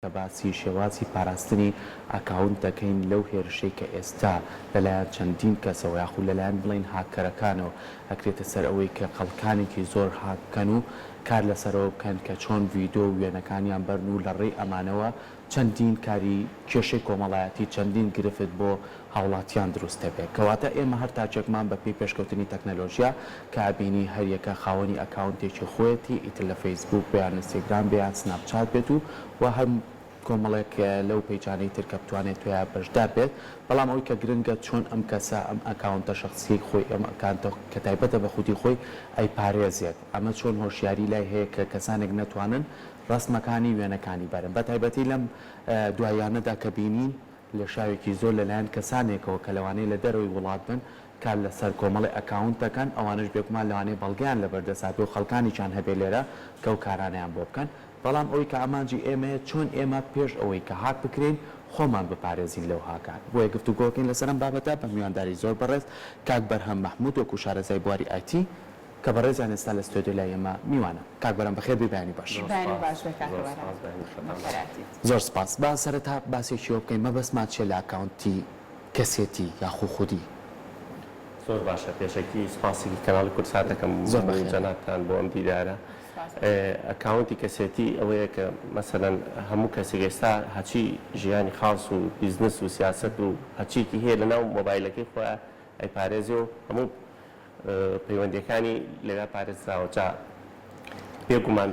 کە باسی شێوازی پاراستنی ئەکاونت دەکەین لەو هێرشەی کە ئێستا لەلایەن چەندین کەسەوە یاخود لەلایەن بڵێین هاککەرەکانەوە ئەکرێتە سەر ئەوەی کە خەڵکانێکی زۆر هاک بکەن و کار لەسەرەوە بکەن کە چۆن ڤیدۆ و وێنەکانیان بەرن و لەڕێی ئەمانەوە چەندین کاری کێشەی کۆمەڵایەتی چەندین گرفت بۆ هاوڵاتیان دروست دەبێت کەواتە ئێمە هەر تاکێکمان بە پێی پێشکەوتنی تەکنەلۆژیا کە ئەبینی هەریەکە خاوەنی ئەکاونتێکی خۆیەتی ئیتر لە فەیسبووک بێ یان ئینستاگرام بێ یان سناپ چات بێت و وە هەر کۆمەڵێک لەو پەیجانەی تر کە بتوانێت تۆیا بەشدار بێت بەڵام ئەوەی کە گرنگە چۆن ئەم کەسە ئەم ئەکاونتە شەخسیەی خۆی ئەم ئەکانتە کە تایبەتە بە خودی خۆی ئەیپارێزێت ئەمە چۆن هۆشیاری لای هەیە کە کەسانێک نەتوانن ڕەسمەکانی وێنەکانی بەرن بە تایبەتی لەم دواییانەدا کە بینین لێشاوێکی زۆر لەلایەن کەسانێکەوە کە لەوانەیە لە دەرەوەی وڵات بن کار لەسەر کۆمەڵێ ئەکاونت دەکەن، ئەوانەش بێگومان لەوانەیە بەڵگەیان لەبەردەستا بێ و خەڵکانێکیان هەبێ لێرە کە ئەو کارانەیان بۆ بکەن، بەڵام ئەوەی کە ئامانجی ئێمەیە چۆن ئێمە پێش ئەوەی کە هاک بکرێین خۆمان بپارێزین لەو هاکە، بۆیە گفتوگۆکەین لەسەر ئەم بابەتە بە میوانداری زۆر بەڕێز کاک بەرهەم مەحمود وەکو شارەزای بواری ئایتی کە بەڕێزیان ئێستا لە ستۆدیۆ لای ئێمە میوانە. کاک بەرهەم بەخێر بێی بەیانی باش. زۆر بەیانی سپاس باش بێ کاکە زۆر بەرهەم سپاس بەیانی خۆتان باش. بەخێر هاتیت. زۆر سپاس. با سەرەتا باسێکی ئەوە بکەین مەبەستمان چیە لە ئەکاونتی کەسێتی یاخو خودی؟ زۆر باشە پێشەکی سپاسی کەناڵی کوردسات دەکەم زۆر و بەخێر بێی. جەنابتان بۆ ئەم دیدارە. سپاس بۆ تۆ. ئەکاونتی کەسێتی ئەوەیە کە مەسەلەن هەموو کەسێک ئێستا هەرچی ژیانی خاص و بیزنس و سیاسەت و هەرچیەکی هەیە لەناو مۆبایلەکەی خۆیا ئەیپارێزێ و هەموو پەیوەندیەکانی لەویا پارێزراوە جا بێگومان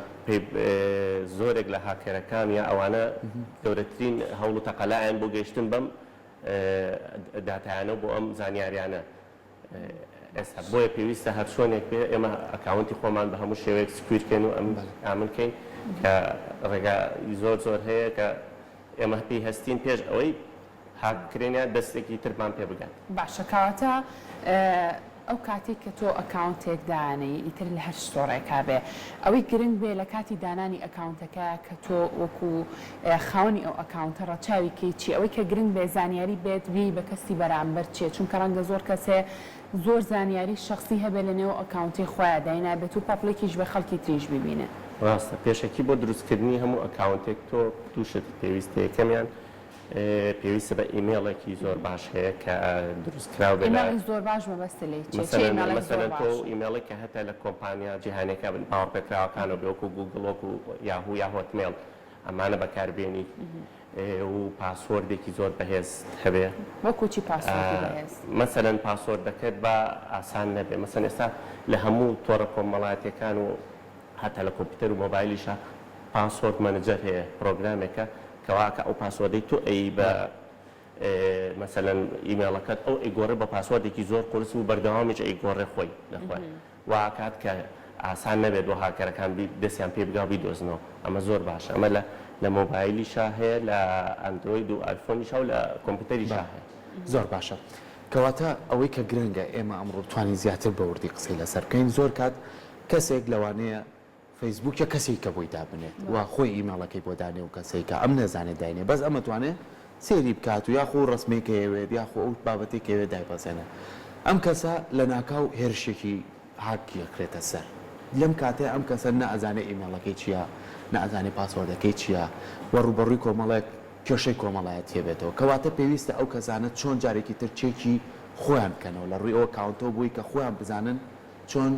زۆرێک لە هاکەرەکان یا ئەوانە گەورەترین هەوڵ و تەقەلایان بۆ گەیشتن بەم داتایانە و بۆ ئەم زانیاریانە ئێستا بۆیە پێویستە هەر چۆنێک بێ ئێمە ئەکاونتی خۆمان بە هەموو شێوەیەک secure کەین و ئەم ئامن کەین کە ڕێگا زۆر زۆر هەیە کە ئێمە پێی هەستین پێش ئەوەی هاک بکرێن یان دەستێکی ترمان پێ بگات. باشە کەواتە ئەو کاتەی کە تۆ ئەکاونتێک دانێی ئیتر لە هەر store ێکا بێ ئەوەی گرنگ بێ لە کاتی دانانی ئەکاونتەکە کە تۆ وەکو خاوەنی ئەو ئەکاونتە ڕەچاوی کەی چیە ئەوەی کە گرنگ بێ زانیاری بێت بیەی بە کەسی بەرامبەر چیە چونکە ڕەنگە زۆر کەس هەیە زۆر زانیاری شەخسی هەبێ لە نێو ئەکاونتەی خۆیا داینابێت و public یش بێ خەڵکی تریش بیبینن. ڕاستە پێشەکی بۆ دروستکردنی هەموو ئەکاونتێک تۆ دوو شتت پێویستە یەکەمیان پێویستە بە ئیمێڵێکی زۆر باش هەیە کە دروست کراو بێ لە ئیمێڵی زۆر باش مەبەستت لێی چیە؟ چ ئیمێڵێک زۆر مەسەلەن تۆ باشە؟ ئیمێڵێک کە هەتە لە کۆمپانیا جیهانیەکان باوەڕپێکراوەکانەوە بێ وەکو گووگڵ وەکو یاهوو یا هۆتمێڵ ئەمانە بەکار بێنیت و password ێکی زۆر بەهێزت هەبێ. وەکو چی password ی بەهێز؟ مەسەلەن password ەکەت با ئاسان نەبێ مەسەلەن ئێستا لە هەموو تۆڕە کۆمەڵایەتیەکان و هەتا لە کۆمپیوتەر و مۆبایلیشا password manager هەیە پرۆگرامێکە کەوا کە ئەو password ەی تۆ ئەیی بە مەسەلەن ئیمێڵەکەت ئەو ئەیگۆڕێ بە password ێکی زۆر قورس و بەردەوامیش ئەیگۆڕێ خۆی لە خۆی وا ئەکات کە ئاسان نەبێت بۆ هاکەرەکان دەستیان پێ بگا و بیدۆزنەوە ئەمە زۆر باشە ئەمە لە لە مۆبایلیشا هەیە لە ئەندرۆید و ئایفۆنیشا و لە کۆمپیوتەریشا هەیە. زۆر باشە کەواتە ئەوەی کە گرنگە ئێمە ئەمڕۆ بتوانین زیاتر بە وردی قسەی لەسەر بکەین زۆر کات کەسێک لەوانەیە فەیسبووکە کەسێک کە بۆی دابنێت و خۆی ئیمێڵەکەی بۆ دانێ و کەسێک کە ئەم نەزانێت داینێ بەس ئەم ئەتوانێ سەیری بکات و یاخو ڕەسمێک کە ئەیەوێت یاخو ئەو بابەتەی کە ئەیەوێت دایبەزێنێ ئەم کەسە لەناکاو هێرشێکی هاکی ئەکرێتە سەر لەم کاتەیا ئەم کەسە نە ئەزانێ ئیمێڵەکەی چیە نە ئەزانێ password ەکەی چیە و ڕووبەڕووی کۆمەڵێک کێشەی کۆمەڵایەتیە بێتەوە کەواتە پێویستە ئەو کەسانە چۆن جارێکی تر چێکی خۆیان بکەنەوە لە ڕووی ئەو ئەکاونتەوە بۆی کە خۆیان بزانن چۆن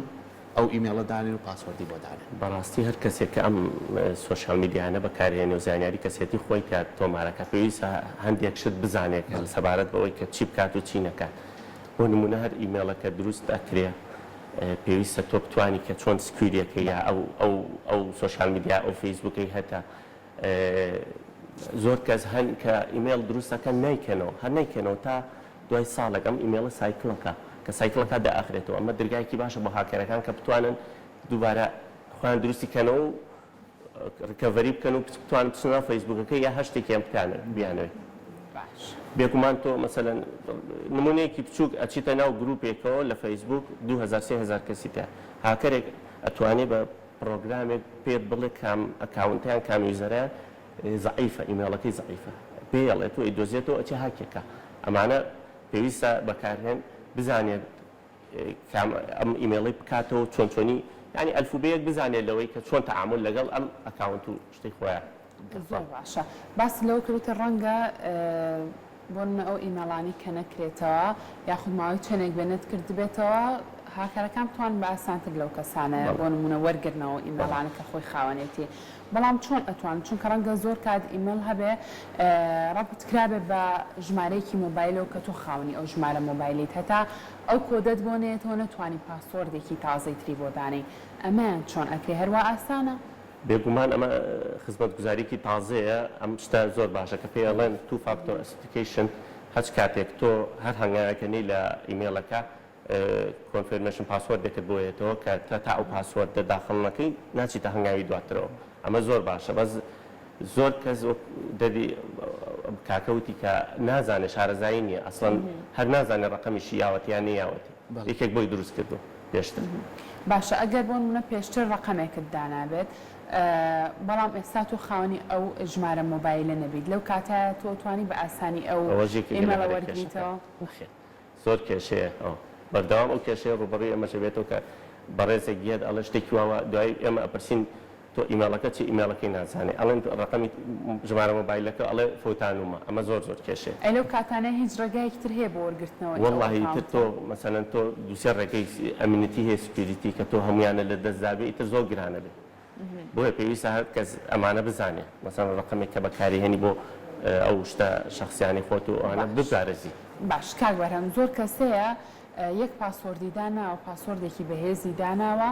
ئەو ئیمێڵە دانێن و password ی بۆ دانێن. بەڕاستی هەر کەسێک کە ئەم سۆشیال میدیایانە بەکارهێنێ و زانیاری کەسێتی خۆی تیا تۆمارەکات پێویستە هەندێک شت بزانێت کە سەبارەت بەوەی کە چی بکات و چی نەکات بۆ نموونە هەر ئیمێڵێک کە دروست ئەکرێ پێویستە تۆ بتوانی کە چۆن secure یەکەی یا ئەو ئەو ئەو سۆشیال میدیا ئەو فەیسبووکەی هەتە زۆر کەس هەن کە ئیمێڵ دروست ئەکەن نایکەنەوە هەر نایکەنەوە تا دوای ساڵێک ئەم ئیمێڵە cycle ەکە کە cycle ەکە دائەخرێتەوە ئەمە درگایەکی باشە بۆ هاکەرەکان کە بتوانن دووبارە خۆیان دروستی کەنەوە و recovery بکەن و بتوانن بچنە ناو فەیسبووکەکە یا هەر شتێکیان بتانەوێت بیانەوێت. باش. بێگومان تۆ مەسەلەن نمونەیەکی بچووک ئەچیتە ناو گروپێکەوە لە فەیسبووک 2000 3000 کەسی تیا هاکەرێک ئەتوانێ بە پڕۆگرامێک پێت بڵێ کام ئەکاونتیان کام user ەیان زەعیفە ئیمێڵەکەی زەعیفە پێی ئەڵێت و ئەیدۆزێتەوە ئەچێ هاکێکا ئەمانە پێویستە بەکارهێن بزانێت کام ئەم ئیمێڵەی بکاتەوە چۆن چۆنی یانی ئەلفوبێیەک بزانێت لەوەی کە چۆن تەعامول لەگەڵ ئەم ئەکاونت و شتەی خۆیان. زۆر باشە باست لەوە کرد وتت ڕەنگە بۆ نمونە ئەو ئیمێڵانەی کە نەکرێتەوە یاخود ماوەی چەندێک بێ نەتکردبێتەوە هاکەرەکان بتوان بە ئاسانتر لەو کەسانە بۆ نمونە وەرگرنەوە ئیمێڵانە کە خۆی خاوەنێتی بەڵام چۆن ئەتوان چونکە ڕەنگە زۆر کات ئیمێڵ هەبێ ڕەبت کرابێ بە ژمارەیەکی مۆبایلەوە کە تۆ خاوەنی ئەو ژمارە مۆبایلەیت هەتا ئەو کۆدەت بۆ نەیەتەوە نەتوانی password ێکی تازەی تری بۆ دانێی ئەمەیان چۆن ئەکرێ هەروا ئاسانە؟ بێگومان ئەمە خزمەتگوزاریەکی تازەیە، ئەم شتە زۆر باشە کە پێی ئەڵێن Two Factor Authentication هەچ کاتێک تۆ هەر هەنگاوێکە نێی لە ئیمێڵەکە confirmation password ێکت بۆ یەتەوە کە تا ئەو password ە داخڵ نەکەی ناچیتە هەنگاوی دواترەوە ئەمە زۆر باشە بەس زۆر کەس وەک دەدی کاکە وتی کە نازانێ شارەزایی نییە ئەسڵەن هەر نازانێ ڕەقەمیشی یاوەتی یان نەیاوەتی یەکێک بۆی دروست کردووە پێشتر. باشە ئەگەر بۆ نمونە پێشتر ڕەقەمێکت دانابێت بەڵام ئێستا تۆ خاوەنی ئەو ژمارە مۆبایلە نەبیت لەو کاتایە تۆ توانی بە ئاسانی ئەو ئەوەش یەکێکە لە ئیمێڵە هەرە کێشەکان وەرگریتەوە؟ نەخێر زۆر کێشەیە ئەوە بەردەوام ئەو کێشەیە ڕووبەڕووی ئێمەش ئەبێتەوە کە بەڕێزێک یەت ئەڵێ شتێکی وا وا دوایی ئێمە ئەپرسین تۆ ئیمێڵەکە چی ئیمێڵەکەی نازانێ ئەڵێن ڕەقەمی ژمارە مۆبایلەکە ئەڵێ فەوتانومە ئەمە زۆر زۆر کێشەیە. ئەی لەو کاتانە هیچ ڕێگایەکی تر هەیە بۆ وەرگرتنەوەی ئەو وەڵاهی ئیتر ئەکاونتە؟ تۆ مەسەلەن تۆ دوو سێ ڕێگەی ئەمنیتی هەیە security کە تۆ هەموویانە لە دەست دابێ ئیتر زۆر گرانە بێ بۆیە پێویستە هەر کەس ئەمانە بزانێ مەسەلەن ڕەقەمێک کە بەکاری هێنی بۆ ئەو شتە شەخسیانەی خۆت و ئەوانە باش بپارێزی. باش کاک بەرهەم زۆر کەس هەیە یەک password ی داناوە password ێکی بەهێزی داناوە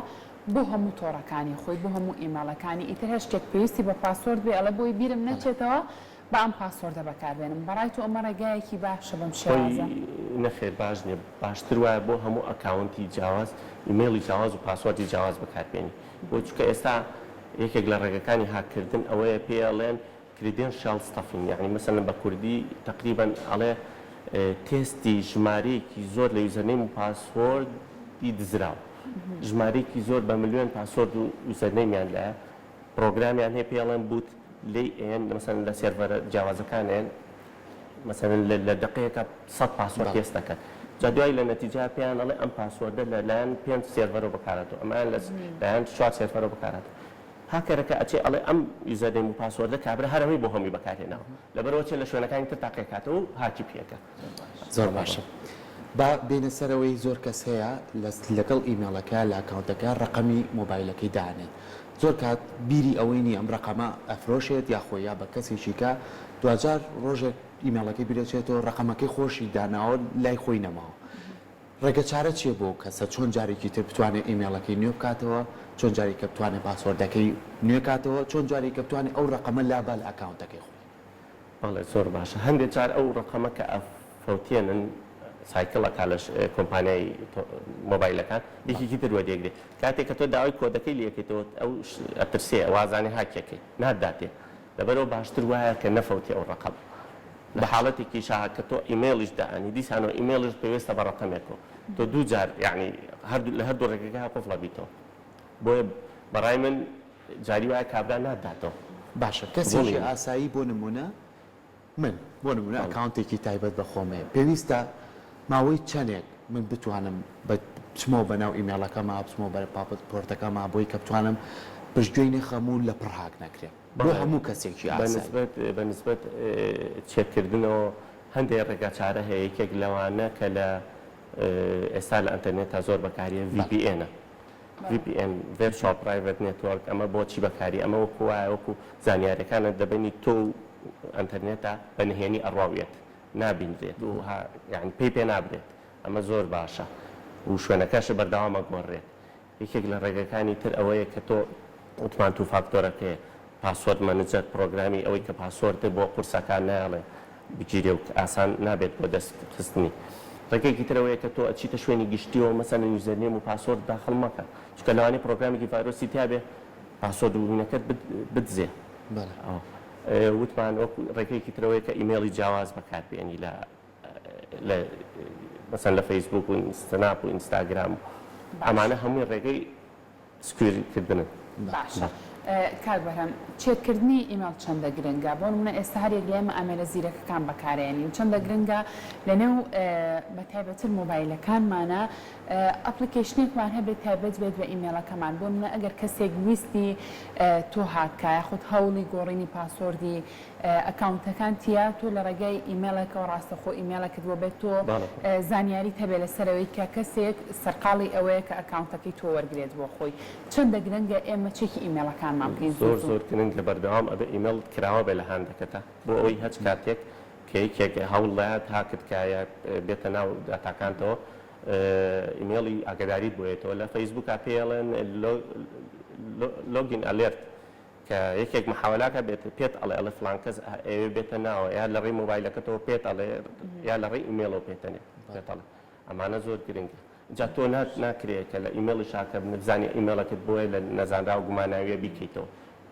بۆ هەموو تۆڕەکانی خۆی بۆ هەموو ئیمێڵەکانی ئیتر هەر شتێک پێویستی بە password بێ ئەڵێ بۆی بیرم نەچێتەوە با ئەم password ە بەکاربێنم بەڕای تۆ ئەمە ڕێگایەکی باشە بەم خۆی شێوازە؟ نەخێر باش نیە باشتر وایە بۆ هەموو account ی جیاواز ئیمەیڵی جیاواز و password ی جیاواز بەکاربێنی بۆ چونکە ئێستا یەکێک لە ڕێگەکانی هاککردن ئەوەیە پێی ئەڵێن Credential Stuffing یەعنی مەسەلەن بە کوردی تەقریبەن ئەڵێ تێستی ژمارەیەکی زۆر لە username و password ی دزراو ژمارەیەکی زۆر بە ملیۆن password و username یان لایە پڕۆگرامیان هەیە پێی ئەڵێن bot لێی ئەیەن مەسەلەن لە سێرڤەرە جیاوازەکان ئەیەن مەسەلەن لە دەقەیەکا سەد password تێست دەکەن جا دوای لە نەتیجە پێیان ئەڵێ ئەم password ە لە لایەن پێنج سێرڤەرەوە بەکارهاتووە ئەمەیان لە لایەن چوار سێرڤەرەوە بەکارهاتووە هاکەرەکە ئەچێ ئەڵێ ئەم username و password ە کابرا هەر ئەمەی بۆ هەمووی بەکارهێناوە لەبەرئەوە ئەچێ لە شوێنەکانی تر تاقیەکاتەوە و هاکی پێکا. زۆر باشە با بێینە سەرەوەی زۆر کەس هەیە لەگەڵ ئیمێڵەکە لە ئەکاونتەکە ڕەقەمی مۆبایلەکەی دانێت زۆر کات بیری ئەوەی نیە ئەم ڕەقەمە ئەفرۆشێت یاخۆ یا بە کەسێکی کە دواجار ڕۆژێک ئیمێڵەکەی بیرەچێتەوە ڕەقەمەکەی خۆشی داناوە لای خۆی نەماوە ڕێگە چارە چیە بۆ ئەو کەسە چۆن جارێکی تر بتوانێت ئیمێڵەکەی نوێ بکاتەوە چۆن جارێکە بتوانێت password ەکەی نوێ کاتەوە چۆن جارێکە بتوانێت ئەو ڕەقەمە لابا لە ئەکاونتەکەی خۆی. بەڵێ زۆر باشە هەندێک جار ئەو ڕەقەمە کە ئەفەوتێنن cycle ئەکا لە کۆمپانیای مۆبایلەکان یەکێکی تر وەریەگرێ کاتێک کە تۆ داوای کۆدەکەی لێ ئەکەیتەوە ئەو ئەترسێ وازانێ هاکیەکەی ناتداتێ لەبەرئەوە باشتر وایە کە نەفەوتێ ئەو ڕەقەمە لە حاڵەتێکیشا کە تۆ ئیمەیڵیش دائەنی دیسانەوە ئیمەیڵیش پەیوەستە بە ڕەقەمێکەوە تۆ دوو جار یەعنی هەردوو لە هەردوو ڕێگەکە قفڵ ئەبیتەوە بۆیە بەڕای من جاری وایە کابرا ناتداتەوە. باشە کەسێکی ئاسایی بۆ نمونە من بۆ نمونە ئەکاونتێکی تایبەت بە خۆم هەیە پێویستە ماوەی چەنێک من بتوانم بچمەوە بەناو ئیمێڵەکەما بچمەوە بەرە پۆرتەکەما بۆی کە بتوانم پشتگوێی نەخەم و لە پڕ هاک نەکرێم بۆ هەموو کەسێکی ئاسایی. بە نسبەت چێککردنەوە هەندێک ڕێگا چارە هەیە یەکێک لەوانە کە لە ئێستا لە ئەنتەرنێتا زۆر بەکاریە VPN ە. VPN، Virtual Private Network، ئەمە بۆ چی بەکاری؟ ئەمە وەکو وایە وەکو زانیاریەکانت دەبینی تۆ و ئەنتەرنێتە بە نهێنی ئەڕوا و یەت نابینرێت و ها یانی پێی پێ نابرێت ئەمە زۆر باشە و شوێنەکەش بەردەوام ئەگۆڕرێت یەکێک لە ڕێگەکانی تر ئەوەیە کە تۆ وتمان two factor ەکەیە password manager پڕۆگرامی ئەوەی کە password بۆ قورسەکان نایەڵێ بگیرێ و ئاسان نابێت بۆ دەست خستنی. ڕێگەیەکی تر ئەوەیە کە تۆ ئەچیتە شوێنی گشتیەوە مەسەلەن username و password داخڵ مەکە چونکە لەوانەیە پڕۆگرامێکی ڤایرۆسی تیابێ password و هینەکەت بدزێ. وتمان وەکو ڕێگەیەکی تر ئەوەیە کە ئیمەیڵی جیاواز بەکار بێنی لە لە مەسەلەن لە فەیسبووک و سناپ و ئینستاگرام و ئەمانە هەمووی ڕێگەی secure کردنن. باشە. کاک بەرهەم چێک کردنی ئیمێڵ چەندە گرنگە؟ بۆ نمونە ئێستا هەریەک لە ئێمە ئامێرە زیرەکەکان بەکارئێنین چەندە گرنگە لەنێو بە تایبەتر مۆبایلەکانمانە application ێکمان هەبێت تایبەت بێت بە ئیمێڵەکەمان بۆ نمونە ئەگەر کەسێک ویستی تۆ هاک کا یاخود هەوڵی گۆڕینی password ی account ەکان تیا تۆ لە ڕێگای ئیمێڵێکەوە ڕاستەخۆ ئیمێڵێکت بۆ بێت تۆ زانیاریت هەبێت لەسەر ئەوەی کە کەسێک سەرقاڵی ئەوەیە کە account ەکەی تۆ وەرگرێت بۆ خۆی چەندە گرنگە ئێمە چێکی ئیمێڵەکانمان بکەین زۆر زوو زوو. زۆر گرنگە بەردەوام ئەبێ ئیمێڵت کراوە بێ لە هاندەکەتا بۆ ئەوەی هەچ کاتێک کە یەکێک هەوڵ دەیات هاکت کا یا بێتە ناو داتاکانتەوە ئیمێڵی ئاگەداریت بۆ یەتەوە لە فەیسبووکا پێی ئەڵێن login alert کە یەکێک محاوەلاکە بێت پێت ئەڵێ ئەڵێ فڵان کەس ئەیەوێ بێتە ناوە یا لە ڕێی مۆبایلەکەتەوە پێت ئەڵێ یا لە ڕێی ئیمێڵەوە پێتەنێ پێت ئەڵێ ئەمانە زۆر گرنگە جا تۆ نات ناکرێ کە لە ئیمێڵیشا کە بزانی ئیمێڵەکەت بۆیە لە نەزانراو گوماناویە بیکەیتەوە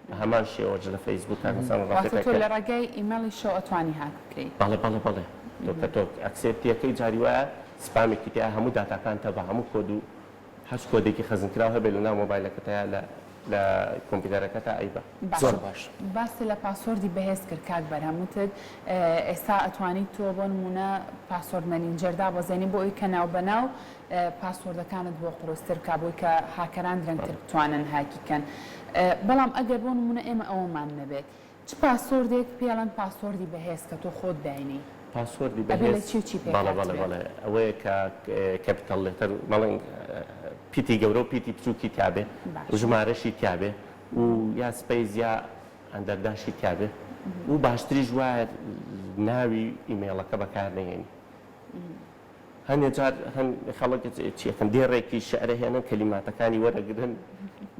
بە هەمان شێوەش لە فەیسبووکا مەسەڵەن واتە تۆ ڕەفیقێکە لە ڕێگای ئیمێڵیشەوە ئەتوانی هاک بکرێی. بەڵێ بەڵێ بەڵێ تۆ کە تۆ accept ی ئەکەی جاری وایە سپامێکی تیا هەموو داتاکانتە بە هەموو کۆد و هەچ کۆدێکی خەزنکراو هەبێت لەناو مۆبایلەکەتا یا لە لە کۆمپیوتەرەکەتا ئەیبە. زۆر باشە باش. باست لە password ی بەهێز کرد کاک بەرهەم وتت ئێستا ئەتوانیت تۆ بۆ نموونە password manager دابەزێنی بۆ ئەوی کە ناوبەناو password ەکانت بۆ قورستر بکا بۆی کە هاکەران درەنگتر بتوانن هاکی کەن بەڵام ئەگەر بۆ نموونە ئێمە ئەوەمان نەبێت چ password ێک پێڵەن password ی بەهێز کە تۆ خۆت داینێی؟ password ی ئەبێ لە بەهێز چی و چی بەڵێ بەڵێ پێکهاتبێت؟ بەڵێ ئەوەیە کە capital letter مەڵێن پیتی گەورە و پیتی بچووکی تیابێ و باشە. ژمارەشی تیابێ و یا space یا underdash ی تیابێ و باشتریش وایە ناوی ئیمەیڵەکە بەکار نەهێنی. هەنێ جار هەن خەڵک چی ئەکەن دێڕێکی شعر ئەهێنن کەلیماتەکانی وەرەگرن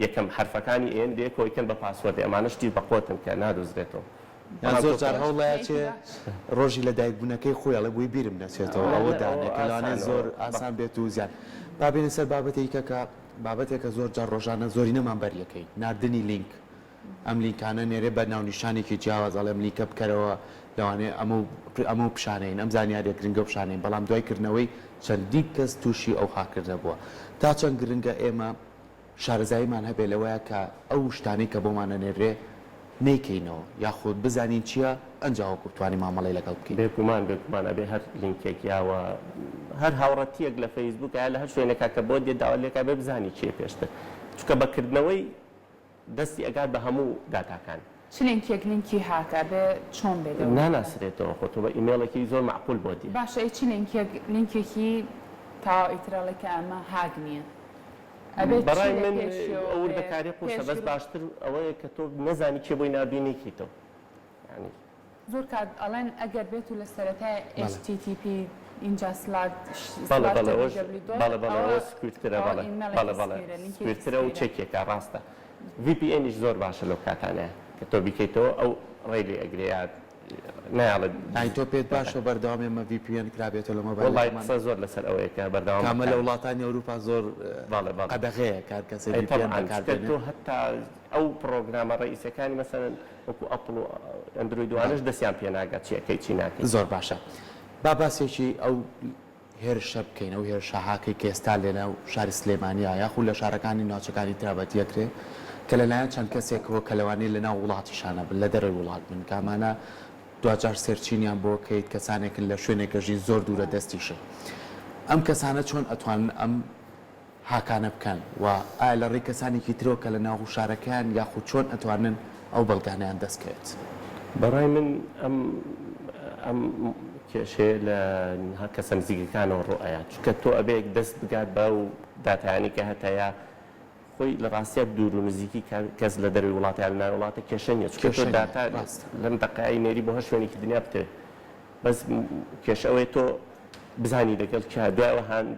یەکەم حەرفەکانی ئێن لەیەکەوە ئەیکەن بە password ئەمانە شتی بەقوەتن کە نادۆزرێتەوە یان بەڵام زۆر تۆ جار کە هەوڵەیەچێ ڕۆژی لەدایک بوونەکەی خۆی ئەڵێ بۆی بیرم نەچێتەوە نا ئەوە نا ئەوە دانێ کە لەوانەیە ئاسانە زۆر ئەوە بە ئاسان بێت و زیان با بێینە سەر بابەتێکە کە بابەتێکە زۆر جار ڕۆژانە زۆرینەمان بەریەکەین ناردنی لینک ئەم لینکانە نێرێ بە ناونیشانێکی جیاواز ئەڵێ ئەم لینکە بکەرەوە لەوانەیە ئەمە و ئەمە و پیشانەین ئەم زانیاریە گرنگە پیشانەین بەڵام دوای کردنەوەی چەندین کەس تووشی ئەو هاککردنە بووە تا چەند گرنگە ئێمە شارەزاییمان هەبێ لەوەیا کە ئەو شتانەی کە بۆمان ئەنێررێ نەیکەینەوە یاخود بزانین چیە ئەنجا وەکو بتوانین مامەڵەی لەگەڵ بکەین. بێگومان بێگومان ئەبێ هەر لینکێک یا وە هەر هاوڕەتیەک لە فەیسبووک یا لە هەر شوێنێکا کە بۆت دێت داوات لێکا بێ بزانی چیە پێشتر چونکە بە کردنەوەی دەستی ئەگات بە هەموو داتاکان. چ لینکێک لینکی هاکە ئەبێ چۆن بێ دەوری بکەن؟ ناناسرێتەوە خۆ تۆ بە ئیمێڵێکی زۆر مەعقول بۆت دێ. باشە ئەی چ لینکێک لینکێکی تەواو ئیتر ئەڵێ کە ئەمە هاک نیە ئەبێ چی بەڕای لە من پێشیەوە ئەو بێ وردەکاریە قورسە پێش بەس گرو. باشتر ئەوەیە کە تۆ نەزانی کێ بۆی ناردووی نەیکەیتەوە یانی. زۆر کات ئەڵێن ئەگەر بێت و لە سەرەتای بەڵێ. HTTP ئینجا سلاد بەڵێ سلاش بەڵێ ئەوەش ww dot بەڵێ بەڵێ ئەوە ئەوە secure ترە ئەوە بەڵێ ئیمێڵێکی بەڵێ بەڵێ secure ە لینکێکی secure ترە و secure ە. چەکێکە ڕاستە VPN یش زۆر باشە لەو کاتانەیە کە تۆ بیکەیتەوە ئەو ڕێی لێ ئەگرێ یا نایەڵێ یانی تۆ پێت داتاکە. باشە بەردەوام ئێمە VPN کرابێتەوە لە وەڵای مۆبایلەکەمان؟ قسە زۆر لەسەر ئەوەیە کە بەردەوام کە ئەمە لە بەکار. وڵاتانی ئەوروپا زۆر بەڵێ بەڵێ. قەدەغەیە کە هەر کەسێ ئەی VPN تەبعەن بەکار چونکە بێنێ. تۆ هەتا ئەو پڕۆگرامە ڕەئیسیەکانی مەسەلەن وەکو ئەپڵ و ئەندرۆید و ئەوانەش دەستیان پێ ناگات چی ئەکەی چی ناکەی. زۆر باشە با باسێکی ئەو هێرشە بکەین، ئەو هێرشە هاکەی کە ئێستا لەناو شاری سلێمانییە یاخود لە شارەکانی ناوچەکانی ترا بەدیەکرێ کە لەلایەن چەند کەسێکەوە کە لەوانەیە لەناو وڵاتیشانە بن لە دەرەوەی وڵات بن کە ئەمانە دواجار searching یان بۆ کەیت کەسانێکن لە شوێنێک ئەژین زۆر دوورە دەستیشن ئەم کەسانە چۆن ئەتوانن ئەم هاکانە بکەن و ئایا لە ڕێی کەسانێکی ترەوە کە لە ناو شارەکەیان یاخود چۆن ئەتوانن ئەو بەڵگانەیان دەست کەوێت؟ بە ڕای من ئەم ئەم کێشەیە لە کەسە نزیکەکانەوە ڕوو ئەیات چونکە تۆ ئەبێ دەست بگات بەو داتایانەی کە هەتە یا خۆی لە ڕاستیا دوور و نزیکی کەس لە دەرەوەی وڵاتە یا لە ناوی وڵاتە کێشە نییە چونکە تۆ کێشە نییە داتا ڕاستە. لەم دەقەیە نێری بۆ هەر شوێنێکی دنیا بتەوێ بەس کێشە ئەوەیە تۆ بزانی لەگەڵ کێ دوای ئەوە هاند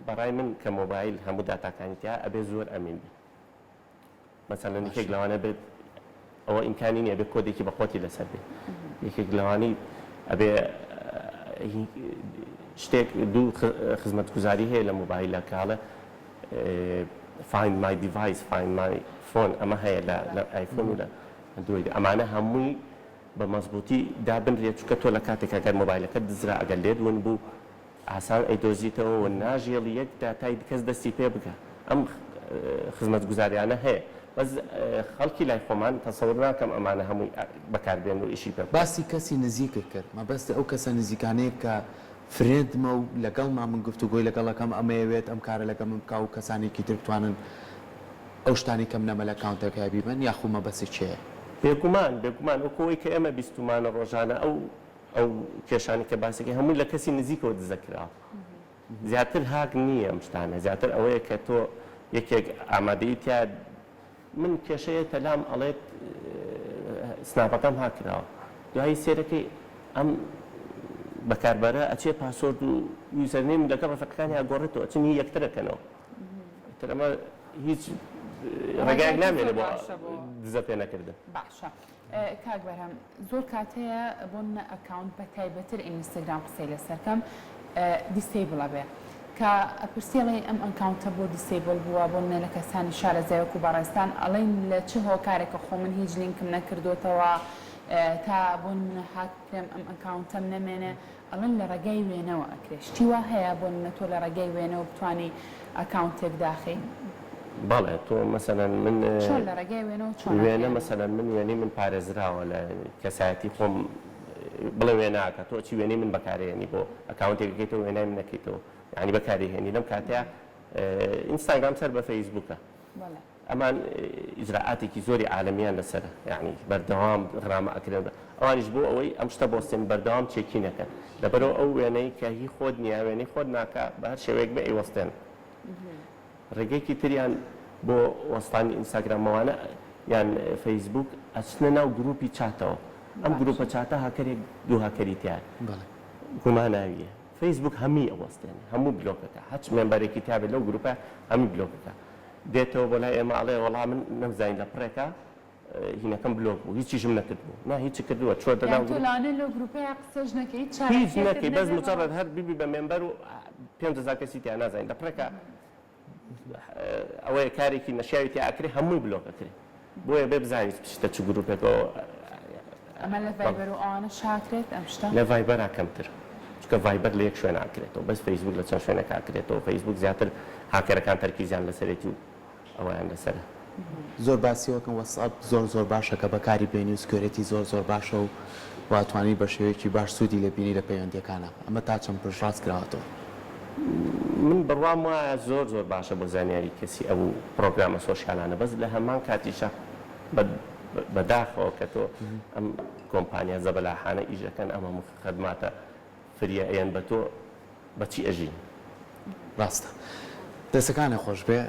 بەڕای من کە مۆبایل هەموو داتاکانی تیا ئەبێ زۆر ئەمین بێ مەسەلەن یەکێک لەوانە بێت ئەوە ئیمکانی نییە بێ کۆدێکی بەقوەتی لەسەر بێ یەکێک لەوانەی ئەبێ شتێک دوو خزمەتگوزاری هەیە لە مۆبایلە کە ئەڵێ Find My Device Find My Phone ئەمە هەیە لە ئایفۆن و لە ئەندرۆید ئەمانە هەمووی بە مەزبوتی دابنرێت چونکە تۆ لە کاتێکا گەر مۆبایلەکەت دزرا ئەگەر لێت ون بوو ئاسان ئەیدۆزیتەوە و ناژێڵی یەک داتای کەس دەستی پێ بگا ئەم خزمەتگوزاریانە هەیە. بەس خەڵکی لای خۆمان تەسەور ناکەم ئەمانە هەمووی بەکار بێن و ئیشی پێ بکەن. باسی کەسی نزیکت کرد مەبەستت ئەو کەسە نزیکانەیە کە friend مە و لەگەڵما من گفتوگۆی لەگەڵ ئەکەم ئەمەیەوێت ئەم کارە لەگەڵ من بکا و کەسانێکی تر بتوانن ئەو شتانەی کە منەمە لە ئەکاونتەکەیا بیبەن یاخو مەبەستت چێیە؟ بێگومان بێگومان وەکو ئەوەی کە ئێمە بیستومانە ڕۆژانە ئەو ئەو کێشانەی کە باسەکەی هەمووی لە کەسی نزیکەوە دزە کراوە زیاتر هاک نییە ئەم شتانە زیاتر ئەوەیە کە تۆ یەکێک ئامادەیی تیا من کێشەیە تەلام ئەڵێت سناپەکەم هاک کراوە دوایی سێرەکەی ئەم بەکاربەرە ئەچێ password و username لەگەڵ ڕەفیقەکانی ئەگۆڕێتەوە ئەچن هی یەکتر ئەکەنەوە ئیتر ئەمە هیچ ڕێگایەک ڕێگایەکی نامێنێ زۆر بۆ باشە بۆ دزە پێ نەکردن. باشە کاک بەرهەم زۆر کات هەیە بۆ نمونە account بە تایبەتر ئینستاگرام قسەی لەسەر کەم disable ئەبێ کە ئەپرسی ئەڵێی ئەم account ە بۆ disable بووە بۆ نمونە لە کەسانی شارەزای وەکو بەڕێزتان ئەڵێن لە چ هۆکارێکە خۆ من هیچ لینکم نەکردۆتەوە تا بۆ نمونە هاک بکرێم ئەم account ەم نەمێنێ ئەڵێن لە ڕێگای وێنەوە ئەکرێ شتی وا هەیە بۆ نمونە تۆ لە ڕێگای وێنەوە بتوانی account ێک داخەی؟ بەڵێ تۆ مەسەلەن من چۆن لە ڕێگای وێنەوە چۆن وێنە ئەکرێ؟ مەسەلەن من وێنەی من پارێزراوە لە کەسایەتی خۆم بڵێ وێناکە تۆ ئەچی وێنەی من بەکارێنی بۆ account ێک ئەکەیتەوە وێنای من ئەکەیتەوە یانی بەکاری هێنی لەم کاتەیا ئینستاگرام سەر بە فەیسبووکە بەڵێ. ئەمان ئیجرائاتێکی زۆری عالەمیان لەسەرە یانی بەردەوام غرامە ئەکرێن ئەوانیش بۆ ئەوەی ئەم شتە بۆستێن بەردەوام چێکی نەکەن لەبەرئەوە ئەو وێنەی کە هی خۆت نیە وێنەی خۆت ناکا بە هەر شێوەیەک بێ ئەیوەستێن ڕێگەیەکی تریان بۆ وەستانی ئینستاگرامەوانە یان فەیسبوک ئەچنە ناو گروپی چاتەوە ئەم گروپە چاتە هاکەرێک دوو هاکەری تیایە گوماناویە فەیسبوک هەمووی ئەوەستێنێ هەموو بلۆکەکە هەچ member ێکی تیابێت لەو گروپە هەمووی بلۆکەکە دێتەوە بۆ لای ئێمە ئەڵێ وەڵا من نەمزانی لە پڕێکا هینەکەم بلۆک بوو هیچیشم نەکردبوو نا هیچ کردووە چۆتە یان ناو تۆ گروپ لەوانەیە لەو گروپەیا قسەش نەکەی هیچ چالاکیەکت نەکەی بەس نەبێ بەڵام مجرد هەر ببی بە member و 5000 کەسی تیا نازانین لە پڕێکا ئەوەیە کارێکی نەشیاوی تیا ئەکرێ هەمووی بلۆک ئەکرێ بۆیە بێ بزانیت بچیتە چ گروپێکەوە. ئەمە لە ڤایبەر و ئەوانەش ئاکرێت ئەم شتە؟ لە ڤایبەرا کەمتر چونکە ڤایبەر لە یەک شوێن ئاکرێتەوە بەس فەیسبوک لە چەند شوێنێک ئاکرێتەوە فەیسبوک زیاتر هاکەرەکان تەرکیزیان لەسەرێتی و ئەوەیان لەسەرە. زۆر باسی وەکەن وەتسئەپ زۆر زۆر باشە کە بەکاری بێنی و security زۆر زۆر باشە و واتوانی بە شێوەیەکی باش سوودی لێ بینی لە پەیوەندیەکانا ئەمە تا چەند پشتڕاست کراوەتەوە؟ من بڕوام وایە زۆر زۆر باشە بۆ زانیاری کەسی ئەو پڕۆگرامە social انە بەس لە هەمان کاتیشا بە داخەوە کە تۆ ئەم کۆمپانیا زەبەلاحانە ئیش ئەکەن ئەم هەموو خەدماتە free یە ئەیەن بە تۆ بە چی ئەژین؟ ڕاستە دەستەکانت خۆش بێ.